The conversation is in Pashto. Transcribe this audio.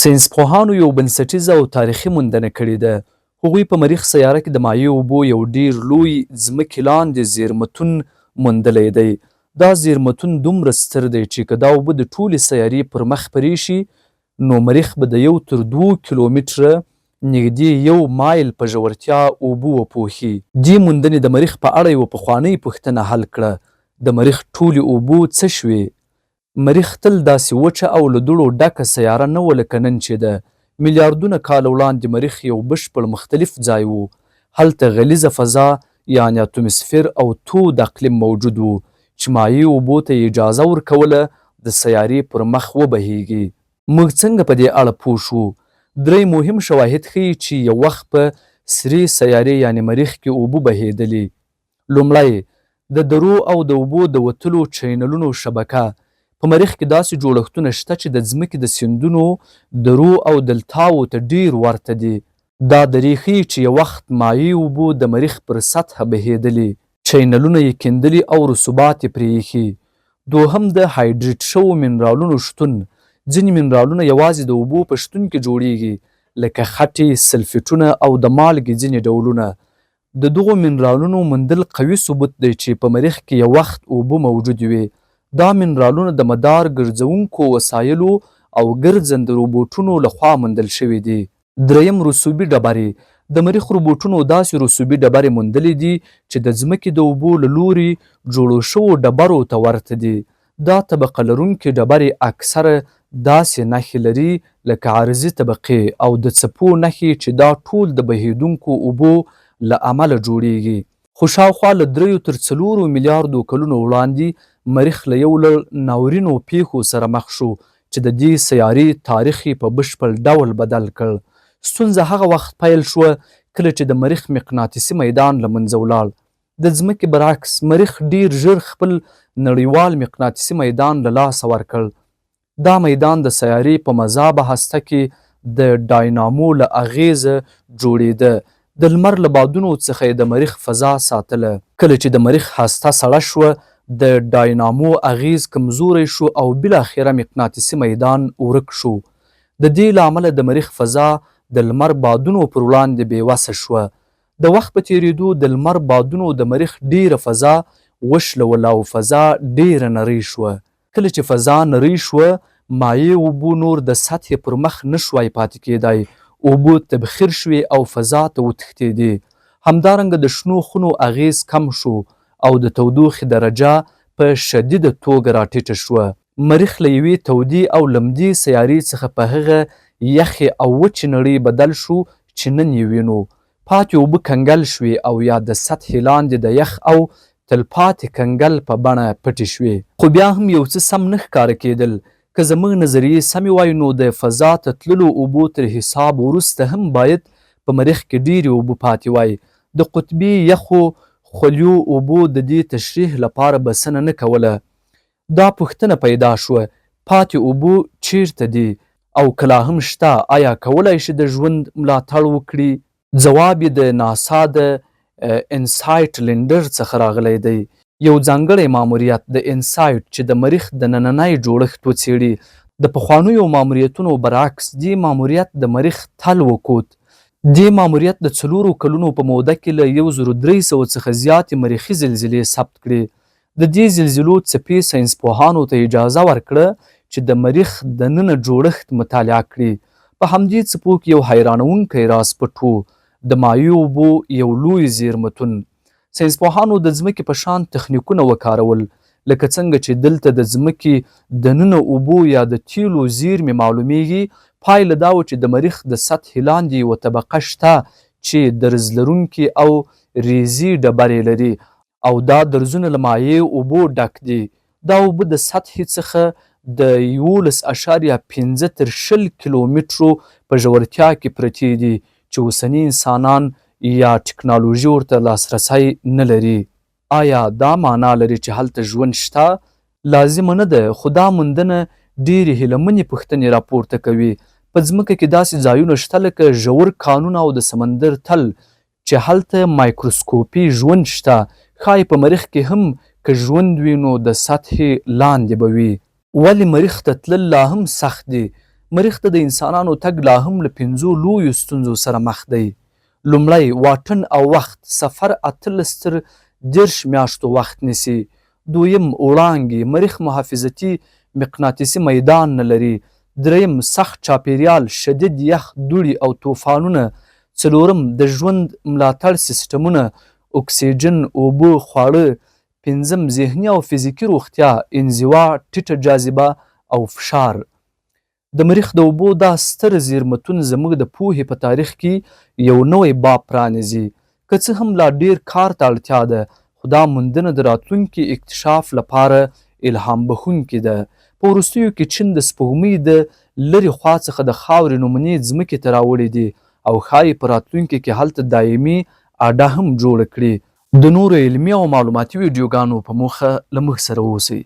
ساینسپوهانو یو بنسټیزه او تاریخي موندنه کړې ده. هغوی په مریخ سیاره کې د مایع اوبو یو ډېر لوی ځمکې لاندې زېرمتون موندلی دی. دا زېرمتون دومره ستر دی چې که دا اوبه د ټولې سیارې پر مخ پرې شي، نو مریخ به د یو تر دوو کیلومتره، نږدې یو مایل، په ژورتیا اوبه وپوښي. دې موندنې د مریخ په اړه یوه پخوانۍ پوښتنه حل کړه، د مریخ ټولې اوبو څه شوې؟ مریخ تل داسې وچه او له دوړو ډکه سیاره نه وه لکه نن چې ده. میلیاردونه کاله وړاندې مریخ یو بشپړ مختلف ځای و. هلته غلیظه فضا یعنې اتومسفیر او تود اقلیم موجود و چې مایع اوبو ته یې اجازه ورکوله د سیارې پر مخ وبهیږي. موږ څنګه په دې اړه پوه شوو؟ درې مهم شواهد ښيي چې یو وخت په سرې سیارې یعنې مریخ کې اوبه بهیدلې. لومړی، د درو او د اوبو د وتلو چینلونو شبکه. په مریخ کې داسې جوړښتونه شته چې د ځمکې د سیندونو درو او دلتاوو ته ډېر ورته دي. دا درې ښيي چې یو وخت مایع اوبو د مریخ پر سطحه بهېدلې، چینلونه یې کیندلي او رسوبات یې پرې ایښي. دوهم، د هایډریټ شوو منرالونو شتون. ځینې منرالونه یوازې د اوبو په شتون کې جوړېږي، لکه خټې، سلفیټونه او د مالګې ځینې ډولونه. د دغو منرالونو موندل قوي ثبوت دی چې په مریخ کې یو وخت اوبه موجودې وې. دا منرالونه د مدار ګرځوونکو وسایلو او ګرځنده روبوټونو له خوا موندل شوي دي. درېیم، رسوبي ډبرې. د مریخ روبوټونو داسې رسوبي ډبرې موندلې دي چې د ځمکې د اوبو له لوري جوړو شوو ډبرو ته ورته دي. دا طبقه لرونکې ډبرې اکثره داسې نښې لري لکه عرضي طبقې او د څپو نښې چې دا ټول د بهېدونکو اوبو له امله جوړېږي. خو شاوخوا له دریو تر څلورو میلیاردو کلونو وړاندې مریخ له یو لړ ناورینو پېښو سره مخ شو چې د دې سیارې تاریخ یې په بشپړ ډول بدل کړ. ستونزه هغه وخت پیل شوه کله چې د مریخ مقناطیسي میدان له منځه ولاړ. د ځمکې برعکس، مریخ ډېر ژر خپل نړیوال مقناطیسي میدان له لاسه ورکړ. دا میدان د سیارې په مذابه هسته کې د ډاینامو له اغېزه جوړېده. د لمر له بادونو څخه یې د مریخ فضا ساتله. کله چې د مریخ هسته سړه شوه، د ډاینامو اغېز کمزوری شو او بالاخره مقناطیسي میدان ورک شو. د دې له امله د مریخ فضا د لمر بادونو پر وړاندې بې وسه شوه. د وخت په تېرېدو د لمر بادونو د مریخ ډېره فضا وشلوله او فضا ډېره نرۍ شوه. کله چې فضا نرۍ شوه، مایع اوبو نور د سطحې پر مخ نه شوای پاتې کېدای، اوبه تبخیر شوې او فضا ته وتښتېدې. همدارنګه د شنو خونو اغېز کم شو او د تودوخې درجه په شدیده توګه راټیټه شوه. مریخ له یوې تودې او لمدې سیارې څخه په هغه یخې او وچې نړۍ بدل شو چې نن یې وینو. پاتې اوبه کنګل شوې او یا د سطحې لاندې د یخ او تلپاتې کنګل په بڼه پټې شوې. خو بیا هم یو څه سم نه ښکاره کېدل. که زموږ نظریې سمې وای نو د فضا ته تللو اوبو تر حساب وروسته هم باید په مریخ کې ډېرې اوبه پاتې وای. د قطبي یخو خلیو اوبو د دې تشریح لپاره بسنه نه کوله. دا پوښتنه پیدا شوه، پاتې اوبه چېرته دي او که لا هم شته، ایا کولای شي د ژوند ملاتړ وکړي؟ ځواب یې د ناسا د انسایټ لینډر څخه راغلی دی. یو ځانګړی ماموریت، د انسایټ، چې د مریخ د نننی جوړښت وڅېړي. د پخوانیو ماموریتونو برعکس، دې ماموریت د مریخ تل وکوت. دې ماموریت د څلورو کلونو په موده کې له 1300 څخه زیاتې مریخي زلزلې ثبت کړې. د دې زلزلو څپې ساینسپوهانو ته اجازه ورکړه چې د مریخ دننه جوړښت مطالعه کړي. په همدې څپو کې یو حیرانوونکی راز پټ و، د مایع اوبو یو لوی زیرمتون. ساینسپوهانو د ځمکې په شان تخنیکونه وکارول، لکه څنګه چې دلته د ځمکې دننه اوبو یا د تیلو زیرمې معلومیږي، پایله دا وه چې د مریخ د سطحې لاندې یوه طبقه شته چې درز لرونکې او ریزي ډبرې لري او دا درزونه له مایع اوبو ډک دي. دا اوبه د سطحې څخه د 11.5 تر 20 کیلو مترو په ژورتیا کې پرتې دي چې اوسني انسانان یا ټکنالوژي ورته لاسرسی نه لري. آیا دا معنا لري چې هلته ژوند شته؟ لازمه نه ده، خو دا موندنه ډېرې هیله منې پوښتنې راپورته کوي. په ځمکه کې داسې ځایونه شته لکه ژور کانونه او د سمندر تل چې هلته مایکروسکوپي ژوند شته، ښايي په مریخ کې هم که ژوند وي نو د سطحې لاندې به وي. ولې مریخ ته تلل لا هم سخت دي؟ مریخ ته د انسانانو تګ لا هم له پنځو لویو ستونزو سره مخ دی. لومړی، واټن او وخت، سفر 18 تر 30 میاشتو وخت نیسي. دویم، وړانګې، مریخ محافظتي مقناطیسي میدان نه لري. درېیم، سخت چاپېریال، شدید یخ، دوړې او طوفانونه. څلورم، د ژوند ملاتړ سیسټمونه، اکسیجن، اوبه، خواړه. پنځم، ذهني او فزیکي روغتیا، انزوا، ټیټه جاذبه او فشار. د مریخ د اوبو دا ستر زیرمتون زموږ د پوهې په تاریخ کې یو نوی باب پرانیزي. که څه هم لا ډېر کار ته اړتیا ده، خو دا موندنه د راتلونکي اکتشاف لپاره الهام بښونکې ده. په وروستیو کې چین د سپوږمۍ د لرې خوا څخه د خاورې نمونې ځمکې ته راوړې دي او ښايي په راتلونکي کې هلته دایمي اډه هم جوړه کړي. د نورو علمي او معلوماتي ویډیوګانو په موخه له موږ سره اوسئ.